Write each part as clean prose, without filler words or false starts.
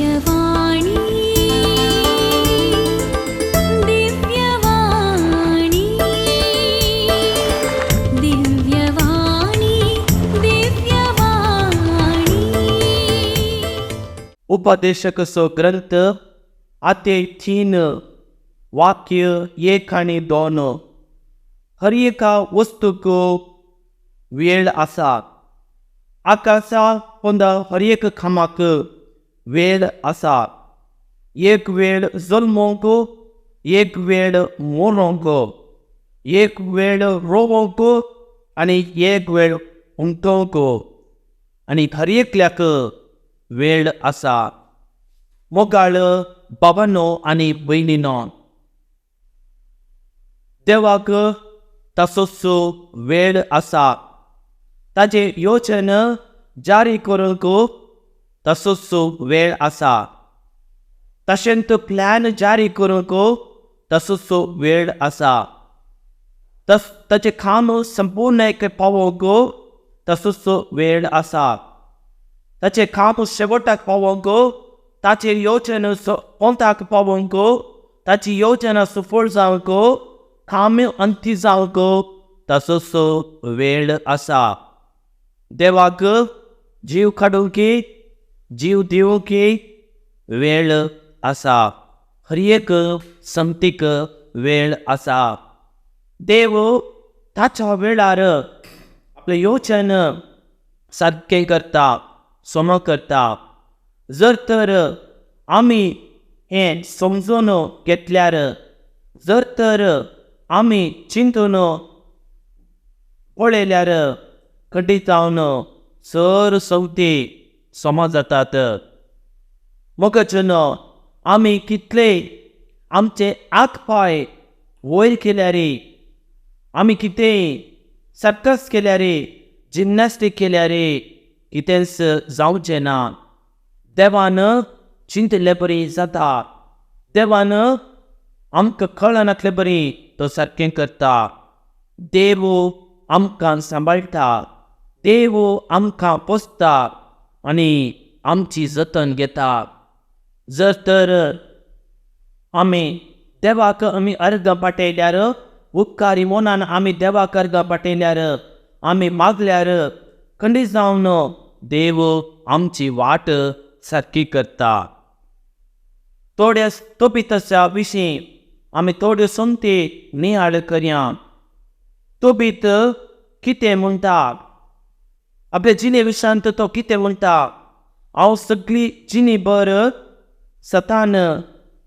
दिव्यवाणी, दिव्यवाणी, दिव्यवाणी, दिव्यवाणी. उपदेशकचो ग्रंथ आते 3 वाक्य 1 आनी 2. हर एका वस्तूक वेळ आसा. आकाशा पोंदा हर एक कामाक वेळ आसा. एक वेळ जल्मोंक, एक वेळ मरोंक, एक वेळ रोवंक आनी एक वेळ हुमटोवंक, आनी हर एकल्याक वेळ आसा. मोगाळ बाबानो आनी भयणीनो, देवाक तासोच वेळ आसा. ताजें योजन जारी करूंक तासोच वेळ आसा. तशेंच प्लॅन जारी करूंक तासोच वेळ आसा. ताचें काम संपूर्ण पावोवंक तासोच वेळ आसा. ताचें काम शेवटाक पावोवंक, ताचें योजन कोंताक पावोवंक, ताची योजना सफळ जावंक, काम अंती जावंक तासोच वेळ आसा. देवाक जीव काडूंक, जीव दिवंक वेळ आसा. हर एक संतीक वेळ आसा. देव ताच्या वेळार आपलें योजन सारकें करता, सम करता. जर तर आमी हें समजून घेतल्यार, जर तर आमी चिंतून पळयल्यार खंडीत जावन सर सवती समा जातात. मगजन आमी कितले आमचे हात पांय वयर केल्यार, आमी कितेंय सर्कस केल्यार, जिमनास्टीक केल्यार कितेंच जावचें ना. देवान चिंतले बरी जाता. देवान आमकां कळनातले बरी तो सारकें करता. देव आमकां सांबाळटा, देव आमकां पोसता आनी आमची जतन घेता. जर तर आमी देवाक आमी अर्गां पाटयल्यार, उपकारी मनान आमी देवाक अर्गां पाटयल्यार, आमी मागल्यार खंडीत जावन देव आमची वाट सारकी करता. थोड्या तोबीताच्या विशीं आमी थोड्यो संती नियाळ करया. तोबीत कितें म्हणटा? आपल्या जिणे विशांत तो कितें म्हणटा? हांव सगळी जिणी बर सतान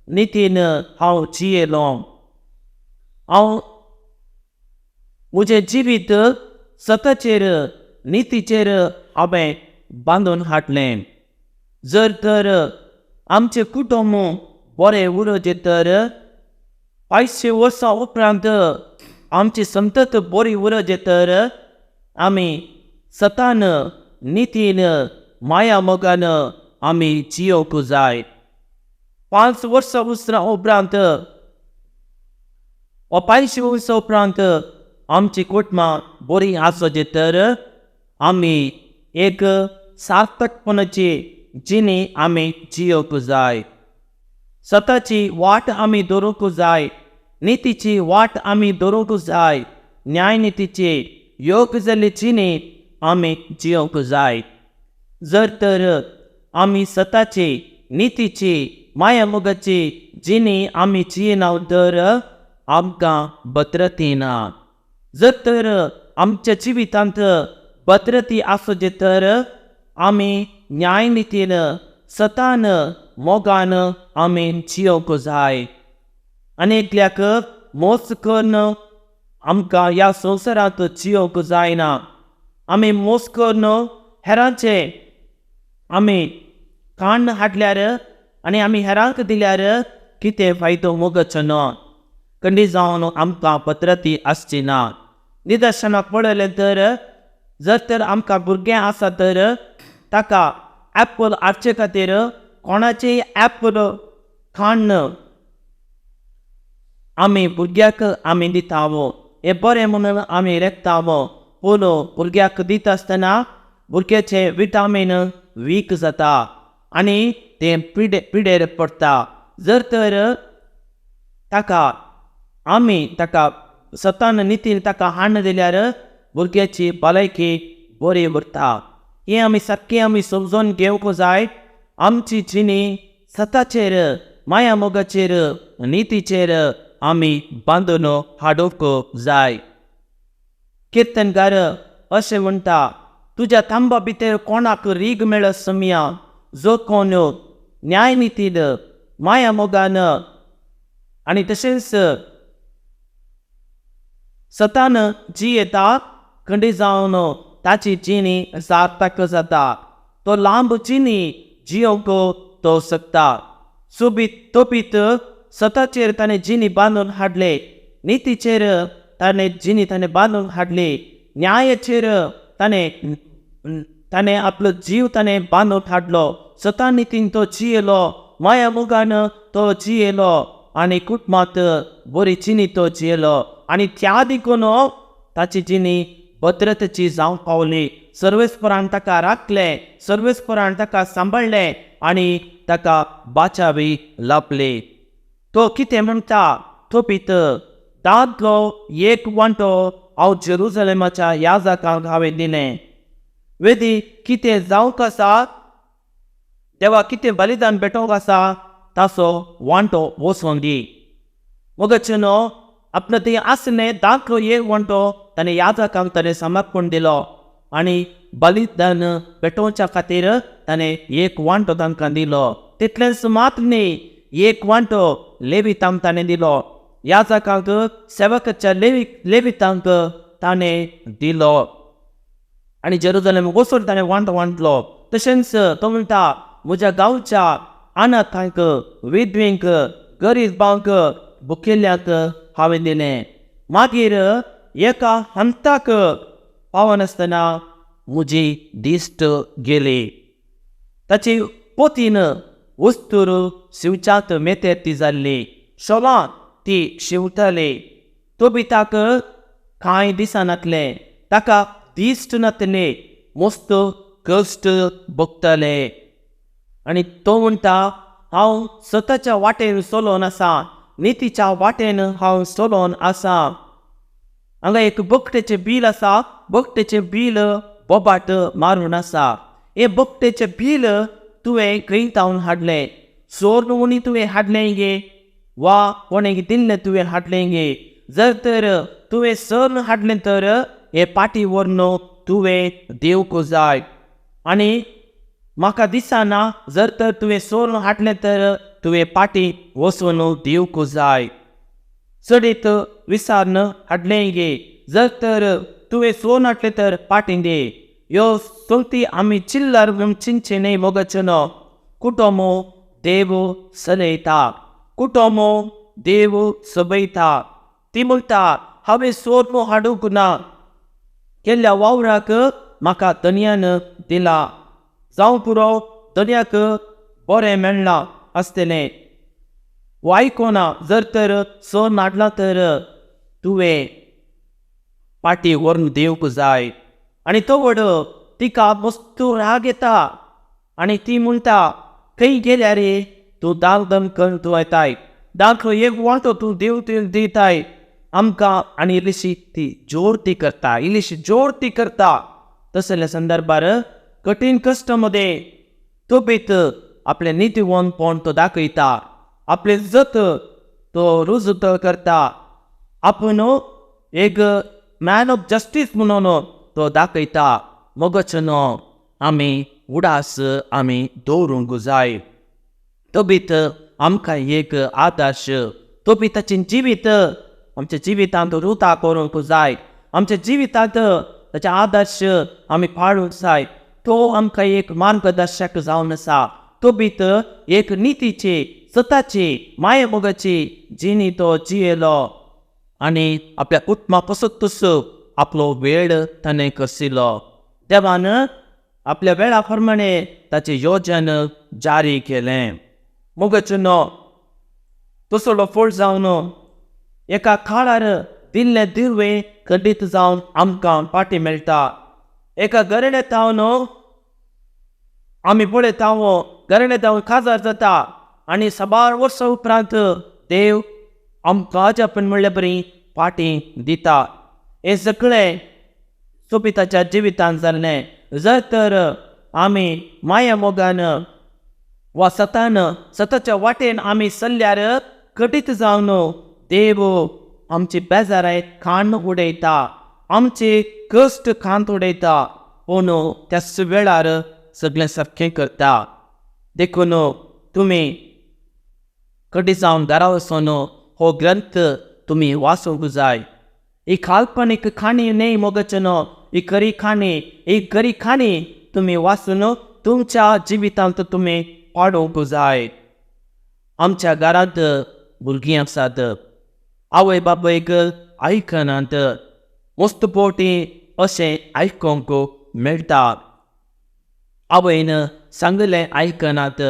नितीन हांव जियेलो. हांव म्हजें जिवीत सताचेर नितीचेर हांवें बांदून हाडलें. जर तर आमचें कुटुंब बरें उरोचें तर 500 वर्सां उपरांत आमची संतत बरी उरोचें तर आमी सतान नितीन माया मोगान आमी जियोवंक जाय. 5 वर्सां उसरां उपरांत वा 500 वर्सां उपरांत आमची कुटुंबां बरी आसोचें तर आमी एक सार्थकपणाची जिणी आमी जियोवंक जाय. सताची वाट आमी धरूंक जाय, नितीची वाट आमी धरूंक जाय, न्यायनितीची योग्य जाल्ली जिणी आमी जियोवंक जाय. जर तर आमी सताची नितीची माया मोगाची जिणी आमी जियेना तर आमकां भद्रती ना. जर तर आमच्या जिवितांत भद्रती आसोचें तर आमी न्यायनितीन सतान मोगान आमी जियोवंक जाय. आनी एकल्याक मोस करून आमकां ह्या संवसारांत जियोवंक जायना. आमी मोस करून हेरांचे आमी काण्ण हाडल्यार आनी आमी हेरांक दिल्यार कितें फायदो मोगचो ना. खंडीत जावन आमकां भद्रती आसची ना. निदर्शनाक पळयलें तर जर तर आमकां भुरगें आसा तर ताका एप्पल हाडचे खातीर कोणाचेय एप्पल काण्ण आमी भुरग्याक आमी दिता. हें बरें म्हणून आमी रेखता. पूण भुरग्याक दिता आसतना भुरग्याचें विटामीन वीक जाता. आनी तें पिडेर पडटा. जर तर ताका आमी ताका सतान नितीन ताका हाण दिल्यार भुरग्याची भलायकी बरी उरता. हें आमी सारकें आमी समजून घेवंक जाय. आमची जिणी सताचेर, माया मोगाचेर, नितीचेर आमी बांदून हाडूंक जाय. किर्तनकार अशें म्हणटा, तुज्या थांबा भितर कोणाक रीग मेळत सम्या, जो कोण न्यायनितीन, माया मोगान आनी तशेंच सतान जियेता, खंडी जावन ताची जिणी सार्थक जाता. तो लांब जिणी जियोंक तो शकता. सोबीत तोपीत सताचेर ताणें जिणी बांदून हाडले, नितीचेर ताणें जिणी ताणें बांदून हाडली, न्यायाचेर ताणें आपलो जीव ताणें बांदून हाडलो. सता नितीन तो जियेलो, माया मोगान तो जियेलो आनी कुटुंबांत बरी जिणी तो जियेलो आनी त्या देखून ताची जिणी भद्रतेची जावंक पावली. सर्वेस्परान ताका राखलें, सर्वेस्परान ताका सांबाळ्ळें आनी ताका बाचावी लाभली. तो कितें म्हणटा, तोपीत दादलो एक वांटो हांव जेरुजलेमाच्या याजकांक हांवें दिलें. वेदी कितें जावंक आसा, देवा कितें बलिदान भेटोवंक आसा ताचो वांटो वचोन दी. मोगाचेनो आपलो थंय आसलें दाखलो एक वांटो ताणें याजकांक ताणें समर्पण दिलो आनी बलिदान भेटोवच्या खातीर ताणें एक वांटो तांकां दिलो. तितलेंच मात्र न्ही, एक वांटो लेवितांक ताणें दिलो, याजकांक सेवकाच्या लेवितांक ताणें दिलो आनी जेरुजलेम वचून ताणें वांटो वांटलो. तशेंच तो म्हणटा, म्हज्या गांवच्या अनाथांक, विधवेंक, गरिबांक, भुकेल्ल्यांक हांवें दिलें. मागीर एका हंताक पावनासतना म्हजी दिश्ट गेली. ताची पोतीन वस्तूर शिंवच्यांत मेतेर ती जाल्ली, शोलां ती शिंवताली. तोबिताक कांय दिसनातलें, ताका दिश्ट नातली, मस्त कश्ट भोगताले. आनी तो म्हणटा, हांव सताच्या वाटेन चलोन आसा, नितीच्या वाटेन हांव चलोन आसा. हांगा एक बोकटेचें बील आसा, बोकटेचें बील बोबाट मारून आसा. हें बोकटेचें बील तुवें खंय तावन हाडलें? चोर उणी तुवें हाडलें गे वा कोणें दिल्लें तुवें हाडलें गे? जर तर तुवें सर हाडलें तर हे पाटी व्हरून तुवें दिवंक जाय. आनी म्हाका दिसना जर तर तुवें सोरून हाडलें तर तुवें पाटी वचून दिवंक जाय. चडीत विसारन हाडलें गे, जर तर तुवें सोरून हाडलें तर पाटी दी. ह्यो सोगती आमी चिल्लर म्हूण चिंतचें न्हय मोगाचेनो. कुटुंब देव चलयता, कुटुंब देव सोबयता. ती म्हणटा, हांवें सोरून हाडूंक ना, केल्ल्या वावराक म्हाका धनयान दिला. जावं पुरो, धनयाक बरें मेळ्ळां आसतलें. आयकोना जर तर सोरून हाडलां तर तुवें पाटी व्हरून दिवंक जाय. आनी तो व्हड तिका मस्त राग येता आनी ती म्हणटा, खंय गेल्या रे तूं दाग दम करून तूं येताय, दाखलो एक वांटो तूं देव दिताय आमकां. आनी इल्लीशी ती जोर ती करता, इल्लीशी जोर ती करता. तसल्या संदर्भार कठीण कश्ट मदें तोबीत आपलें नितीवंतपण तो दाखयता, आपलें जत तो रुजू करता, आपूण एक मॅन ऑफ जस्टीस म्हणून तो दाखयता. मोगाचेनो आमी उडास आमी दवरूंक जाय. तोबीत आमकां एक आदर्श, तोबिताचें जिवीत आमच्या जिवितांत रुता करूंक जाय. आमच्या जिवितांत ताचे आदर्श आमी पाळूंक जाय. तो आमकां एक मार्गदर्शक जावन आसा. तोबीत एक नितीची, सताची, माया मोगाची जिणी तो जियेलो आनी आपल्या कुटुंबा पसतूच आपलो वेळ ताणें करसिलो. देवान आपल्या वेळा प्रमाणे ताचें योजन जारी केलें. मोगाचेनो तसलो फोड जावन एका काळार दिल्लें दिर्वें खंडीत जावन आमकां पाटी मेळटा. एका गरडे तावन आमी पळयता घराणे जावन काजार जाता आनी साबार वर्सां उपरांत देव आमकां अजापण म्हणले बरी फाटीं दिता. हें सगळें सोबिताच्या जिवितांत जाल्लें. जर तर आमी माया मोगान वा सतान सताच्या वाटेन आमी चल्ल्यार कठीत जावन देव आमची बेजाराय खाण उडयता, आमचे कश्ट खांत उडयता, पूण त्याच वेळार सगळें सारकें करता. देखून तुमी कडी जावन घरा वचून हो ग्रंथ तुमी वाचूंक जाय. ही काल्पनीक काणी न्हय मोगचनो, ही खरी काणी, ही खरी काणी तुमी वाचून तुमच्या जिवितांत तुमी पाडूंक जाय. आमच्या घरांत भुरगीं आसात, आवय बापायक आयकनात, मस्त पोटी अशें आयकूंक मेळटा. आवयन सांगलें आयकनात,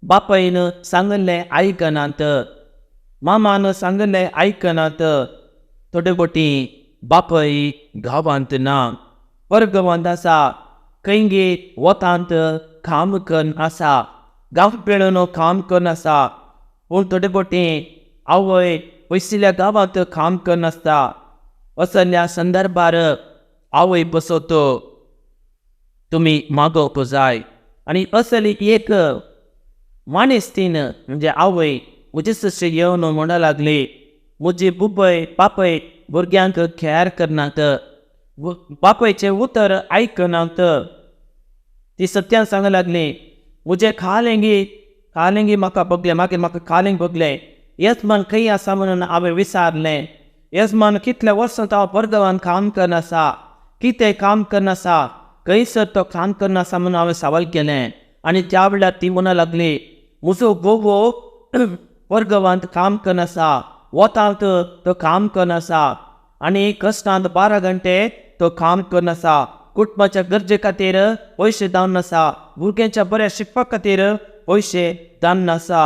बापायन सांगलें आयकनात, मामान सांगलें आयकनात. थोडे बोटी बापय गांवांत ना, परगांवांत आसा, खंयगे वतांत काम करून आसा, गांव पेळून काम करून आसा. पूण थोडे बोटी आवय पयसिल्ल्या गांवांत काम करून आसता. असल्या संदर्भार आवय बसत तुमी मागोवंक जाय. आनी असली एक मानेस्तीन म्हणजे आवय म्हजे सशी येवन म्हणूंक लागली, म्हजी बुबय बापय भुरग्यांक खेर करनात, बापयचें उतर आयकनात. ती सत्यान सांगूंक लागली, म्हजें खालेंगी खालेंगी म्हाका भोगलें, मागीर म्हाका खालेंग भोगलें. येजमान खंय आसा म्हणून हांवें विचारलें. येजमान कितल्या वर्सां तो परगांवान काम करून आसा, कितें काम करून आसा, खंयसर तो काम करून आसा म्हणून हांवें सवाल केलें. आनी त्या वेळार ती म्हणूंक लागली, म्हजो घोव परगांवांत काम करून आसा, वतांत तो काम करून आसा आनी कश्टांत 12 घंटे तो काम करून आसा, कुटुंबाच्या गरजे खातीर पयशे धाडून आसा, भुरग्यांच्या बऱ्या शिकपा खातीर पयशे धाडून आसा.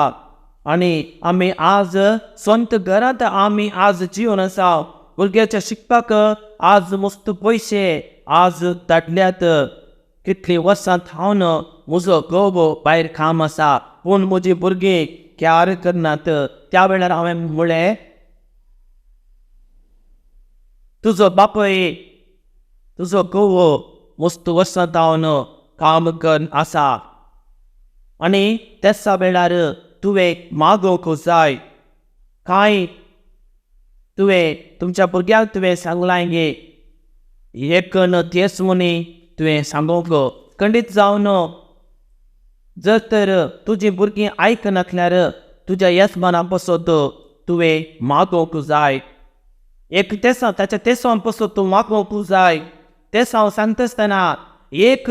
आनी आमी आज स्वंत घरांत आमी आज जिवन आसा, भुरग्यांच्या शिकपाक आज मस्त पयशे आज धाडल्यात. कितलीं वर्सां थावन म्हजो घोव भायर काम आसा, पूण म्हजी भुरगीं क्यार करनात. त्या वेळार हांवें म्हळें, तुजो बापय तुजो घोव मस्त वर्सां थावन काम करून आसा आनी त्याच वेळार तुवें मागोवंक जाय. कांय तुवें तुमच्या भुरग्यांक तुवें सांगलां गे, एक तेच म्हणी तुवें सांगूंक. खंडीत जावन जर तर तुजी भुरगीं आयकनासल्यार तुज्या येसमाना पसत तुवें मागोवंक जाय. एक तेसांव ताच्या तेसांव पसत तूं मागोवंक जाय. तेसांव सांगता आसतना एक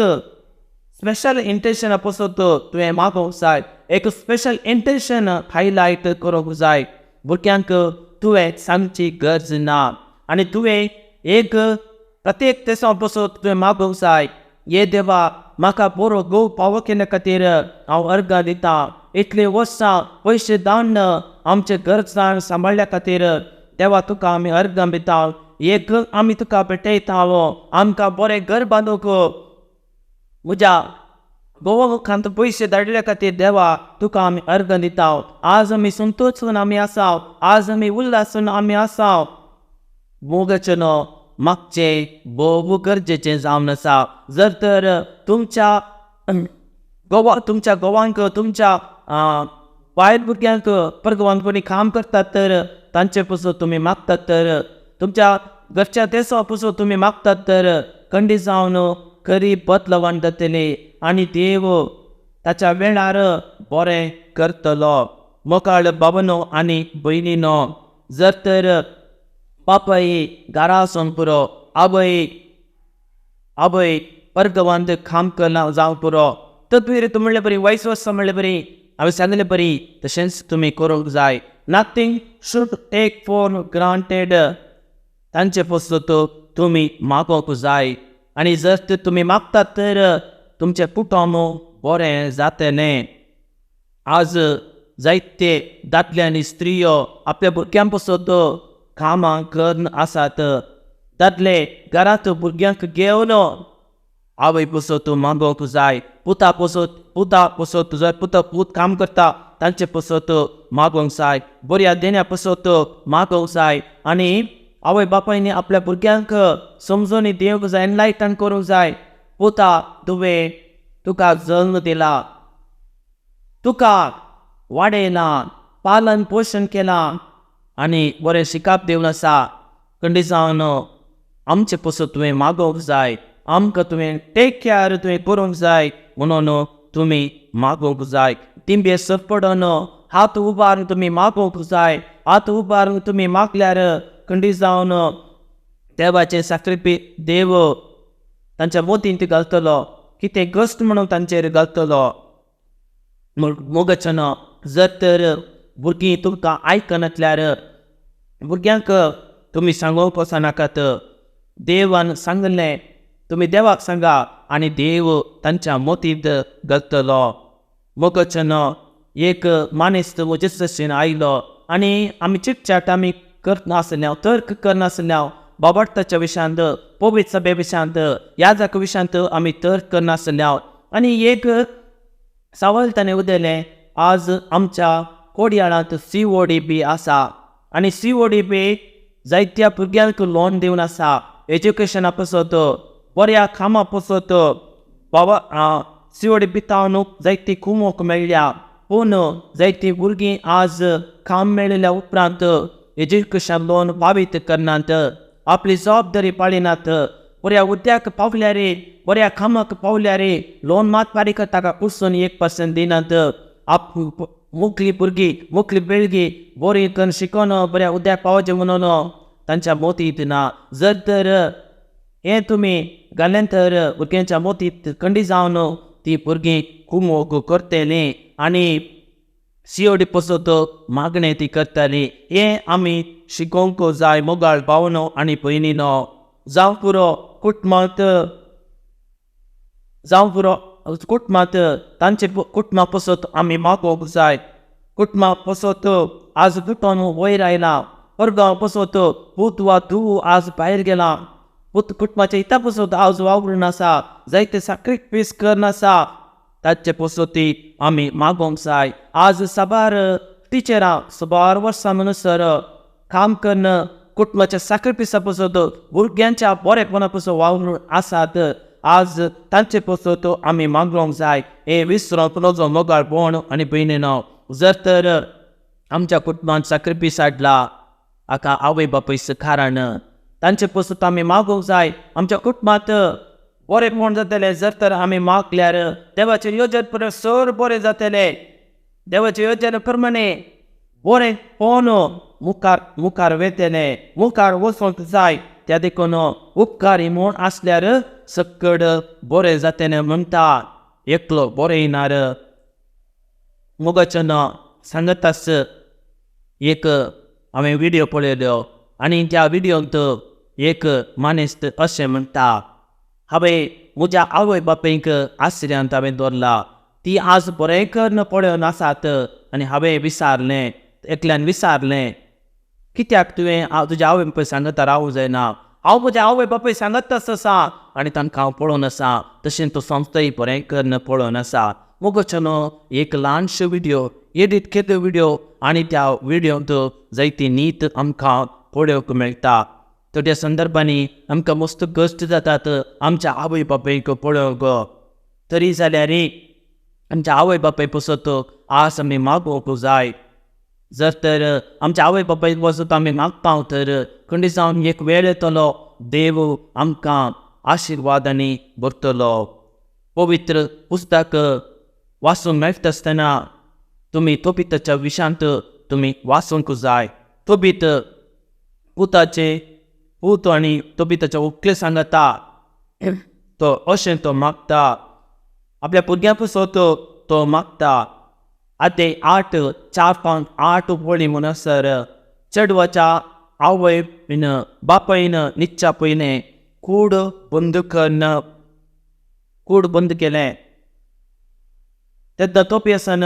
स्पेशल इंटेन्शना पसत तुवें मागोवंक जाय, एक स्पेशल इंटेन्शन हायलायट करूंक जाय. भुरग्यांक तुवें सांगची गरज ना आनी तुवें एक प्रत्येक तेसांव पसत तुवें मागोवंक जाय. ये देवा, म्हाका बरो घोव पावो केल्ल्या खातीर हांव अर्गां दितां. इतलीं वर्सां पयशे धाडून आमचें घर सांबाळ्ळ्या खातीर देवा तुका आमी अर्गां दिता. एक आमी तुका भेटयता, आमकां बरें घर बांदूंक म्हज्या गोवा मुखांत पयशे धाडिल्ल्या खातीर देवा तुका आमी अर्गां दिता. आज आमी संतोशून आमी आसा, आज आमी उल्हासून आमी आसा. मोगाचें न्हू मागचें भोव गरजेचें जावन आसा. जर तर तुमच्या गोवा तुमच्या गोवांक तुमच्या बायल भुरग्यांक परगांवांत कोणी काम करतात तर तांचे पसून तुमी मागतात, तर तुमच्या घरच्या देसा पसून तुमी मागतात तर खंडीत जावन खरी बदलवण जातली आनी देव ताच्या वेळार बरें करतलो. मोगाळ बाबानो आनी भयणीनो, जर तर बापाय घरा आसून पुरो, आवय आवय परगांवांत काम करना जावं पुरो, तत्वीर तूं म्हणले बरी वायस वर्सां म्हणले बरी हांवें सांगले बरी तशेंच तुमी करूंक जाय. Nothing should take for granted. तांचे पसत तुमी मागोवंक जाय आनी जर तर तुमी मागतात तर तुमचें कुटुंब बरें जातलें. आज जायते दादले आनी स्त्रियो आपल्या भुरग्यां पसत कामां करून आसात. दादले घरांत भुरग्यांक घेवन आवय पसत मागोवंक जाय, पुता पसत, पुता पसत जर पुता पूत काम करता तांचे पसत मागोवंक जाय, बऱ्या देण्या पसत मागोवंक जाय. आनी आवय बापायनी आपल्या भुरग्यांक समजोनी दिवंक जाय, एनलायटन करूंक जाय. पुता तुवें तुका जल्म दिला, तुका वाडयला, पालन पोशण केलां आनी बरें शिकाप दिवन आसा. खंडी जावन आमचे पसत तुवें मागोवंक जाय, आमकां तुवें टेक केअर तुवें करूंक जाय म्हणून तुमी मागोवंक जाय. तिंबे सरपडून हात उबारून तुमी मागोवंक जाय. हात उबारून तुमी मागल्यार खंडी जावन देवाचें साक्रिफीस देव तांच्या मोतींत घालतलो, कितें कश्ट म्हणून तांचेर घालतलो. मोगाच्यान जर तर भुरगीं तुमकां आयकनातल्यार भुरग्यांक तुमी सांगोवंक वचनाकात. देवान सांगलें तुमी देवाक सांगा आनी देव तांच्या मोतींत घालतलो. मोगाच्यान एक मानेस्त म्हजे सशेन आयलो आनी आमी चिटचाट आमी करनासले, तर्क करनासले. बाबार्थाच्या विशयांत, पवित्र सभे विशयांत, याजक विशयांत आमी तर्क करनासले. आनी एक सवाल ताणें उदयलें, आज आमच्या कोडयाळांत CODB आसा आनी CODB जायत्या भुरग्यांक लोन दिवन आसा, एज्युकेशना पसत, बऱ्या कामां पसत. बाबा CODB तावन जायती कुमोक मेळ्ळ्या, पूण जायतीं भुरगीं आज काम मेळिल्ल्या उपरांत एज्युकेशन लोन पावीत करनात, आपली जबाबदारी पाळिनात. बऱ्या उद्याक पावल्यार, बऱ्या कामाक पावल्यार लोन मात फारीक ताका कुसून 1% दिनात. आप मुखली भुरगीं, मुखली बेळगी बरी करून शिकोन बऱ्या उद्याक पावचें म्हणून तांच्या मोतींत ना. जर तर हें तुमी घालें तर भुरग्यांच्या मोतींत खंडी जावन ती भुरगीं कुमोक करतलीं आनी COD पसत मागणें ती करताली. हें आमी शिकोवंक जाय मोगाळ भावनो आनी भयणीनो. जावं पुरो कुटुंबांत, जावं पुरो कुटुंबांत तांचे कुटुंबा पसत आमी मागोवंक जाय. कुटुंबा पसत आज कुटुंब वयर आयला, परगांव पसत पूत वा धूव आज भायर गेला, पूत कुटुंबाच्या हिता पसत आज वावरून आसा, जायते साक्रिफीस करून आसा, ताचे पसती आमी मागोवंक जाय. आज साबार टिचरां साबार वर्सां म्हणसर काम करून कुटुंबाच्या साक्रिफिसा पसत, भुरग्यांच्या बरेपणा पसत वावरून आसात. आज तांचे पसत आमी मागोवंक जाय. हे विसरोंक नजो मोगाळ भोण आनी भयणीनो. जर तर आमच्या कुटुंबांत साक्रिफीस हाडला हाका आवय बापूय कारण तांचे पसत आमी मागोवंक जाय. आमच्या कुटुंबांत बरेपण जातलें जर तर आमी मागल्यार, देवाचे योजने प्रमाणे सर बरें जातलें, देवाचे योजने प्रमाणे बरें पोवन मुखार मुखार वेतलें, मुखार वचोंक जाय. त्या देखून उपकारी म्हूण आसल्यार सकड बरें जातलें म्हणटा एकलो बरें येणार. मोगाच्यान सांगतास एक हांवें व्हिडियो पळयल्यो आनी त्या व्हिडियोंत एक मानेस्त अशें म्हणटा, हांवें म्हज्या आवय बापायक आश्र्यांत हांवें दवरला, ती आज बरें करून पळोवन आसात आनी हांवें विसारलें, एकल्यान विसारलें. कित्याक तुवें तुज्या आवय बापाय सांगता रावूं जायना? हांव म्हज्या आवय बापाय सांगताच आसा आनी तांकां हांव पळोवन आसा, तशें तो संस्थाय बरें करून पळोवन आसा. मोगाच्यानो एक ल्हानशो व्हिडियो एडिट केल्लो व्हिडियो आनी त्या व्हिडियोंत जायती नीत आमकां पळोवंक मेळटा. थोड्या संदर्भांनी आमकां मस्त कश्ट जातात आमच्या आवय बापायक पळोवंक, तरी जाल्यार आमच्या आवय बापाय पसत आज आमी मागोवंक जाय. जर तर आमच्या आवय बापाय पसत आमी मागता तर खंडी जावन एक वेळ येतलो देव आमकां आशिर्वादांनी भरतलो. पवित्र पुस्तक वाचूंक मेळटा आसतना तुमी तोबिताच्या विशांत तुमी वाचूंक जाय. तोबीत पुताचे पूत आनी तोबिताच्या उकले सांगता, तो अशें तो मागता, आपल्या भुरग्यां पसत तो मागता. आतां 8, 4, 5, 8 वळी म्हणसर चेडवाच्या आवय बापायन निच्च्या पयलें कूड बंद करून कूड बंद केलें. तेन्ना तोपियसान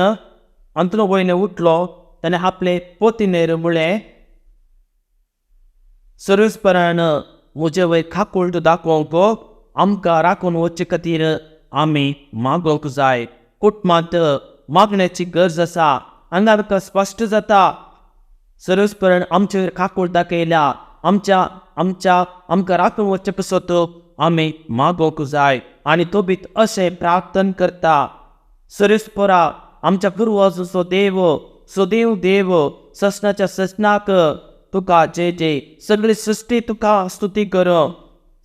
अंतलो वयने उठलो, ताणें आपले पोतीनेर म्हळें, सर्वेस्परान म्हजे वयर काकुळट दाखोवंक आमकां राखून वचचे खातीर आमी मागोवंक जाय. कुटुंबांत मागण्याची गरज आसा. हांगा आमकां स्पश्ट जाता सरस्परण आमचेर काकूळ दाखयल्या. आमच्या आमच्या आमकां राखून वचचे पासत आमी मागोवंक जाय. आनी तोबीत अशें प्रार्थन करता, सरस्परा आमच्या पुर्वजांचो देव, सदैव देव, ससनाच्या ससनाक तुका जय जय. सगळी सृश्टी तुका स्तुती कर.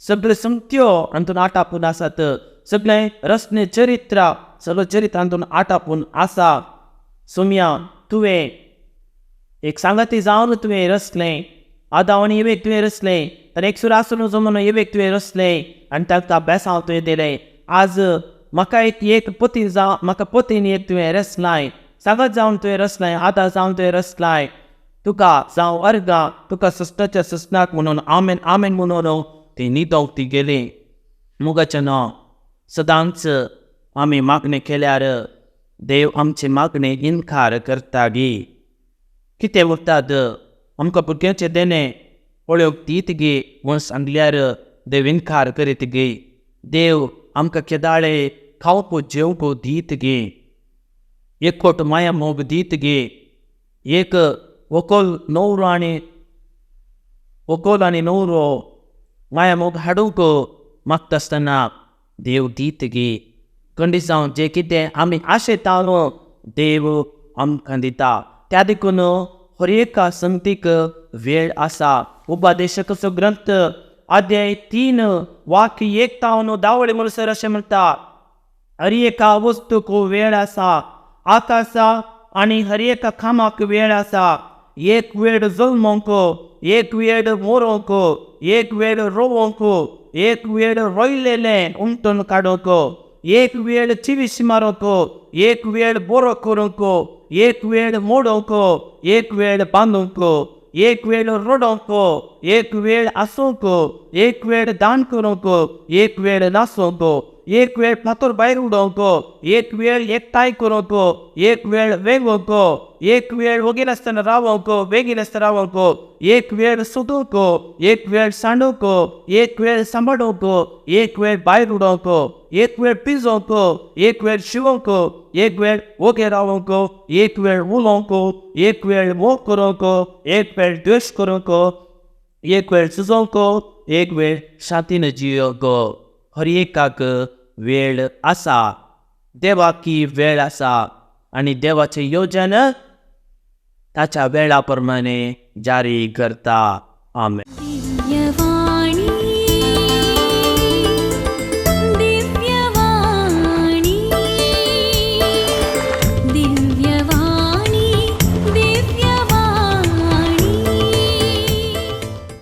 सगळे संगत्यो हातून आटापून आसात. सगळे रचने चरित्र सगळें चरित्र हातून आटापून आसा. सोम्या तुवें एक सांगाती जावन तुवें रचलें. आदांव आनी एवेक तुवें रचलें. आनी एक सुर आसून जमून एवेक तुवें रचलें आनी तांकां बेसांव तुवें दिलें. आज म्हाका एक पती जावं, म्हाका पतीन एक तुवें रचलाय, सांगात जावन तुवें रचलाय, आदार जावन तुवें रचलाय. तुका जावं अर्गां, तुका सस्नाच्या सस्नाक म्हणून आमेन आमेन म्हणून ती न्हिदोंक ती गेली. मोगाचें नांव सदांच आमी मागणें केल्यार देव आमची मागणी इनकार करता गी. कितें उरतात आमकां भुरग्यांचें देणें पळोवंक दीत गी म्हूण सांगल्यार देव इनकार करीत गी. देव आमकां केदाळे खावंक जेवंक दीत गी, एकवट माया मोग दीत गी. एक व्हंकल न्हवरो आनी व्हंकल आनी न्हवरो माया मोग हाडूंक मागता आसतना देव दीत गी. कंडिसांव जें कितें आमी आशेता न्हू देव आमकां दिता. त्या देखून हर एका संगतीक वेळ आसा. उपदेशकाचो ग्रंथ अध्याय 3 वाक्य 1 तावन 10 म्हणसर अशें म्हणटा, हर एका वस्तूक वेळ आसा. आकाशा आनी हर एका कामाक वेळ आसा. एक वेळ जल्मोंक, एक वेळ मोरोंक, एक वेळ रोवोंक, एक वेळ रोयलेलें उमटून काडूंक, एक वेळ चिवीश मारूंक, एक वेळ बरो करूंक, एक वेळ मोडोंक, एक वेळ बांदूंक, एक वेळ रडोंक, एक वेळ आसूंक, एक वेळ दान करूंक, एक वेळ नासूंक, एक वेळ फातर भायर उडोवंक, एक वेळ एकठांय करूंक, एक वेळ वेगोवंक, एक वेळ वगी नासतना रावोंक, वेगी नासतना रावोंक, एक वेळ सोदूंक, एक वेळ सांडूंक, एक वेळ सांबाळूंक, एक वेळ भायर उडोवंक, एक वेळ पिजोवंक, एक वेळ शिवोंक, एक वेळ वगे रावोंक, एक वेळ उलोवंक, एक वेळ मोग करूंक, एक वेळ द्वेश करूंक, एक वेळ सुजोवंक, एक वेळ शांतीन जियोवंक. हर एकाक वेळ आसा. देवाकी वेळ आसा आनी देवाचें योजन ताच्या वेळा प्रमाणे जारी करता. आमेन.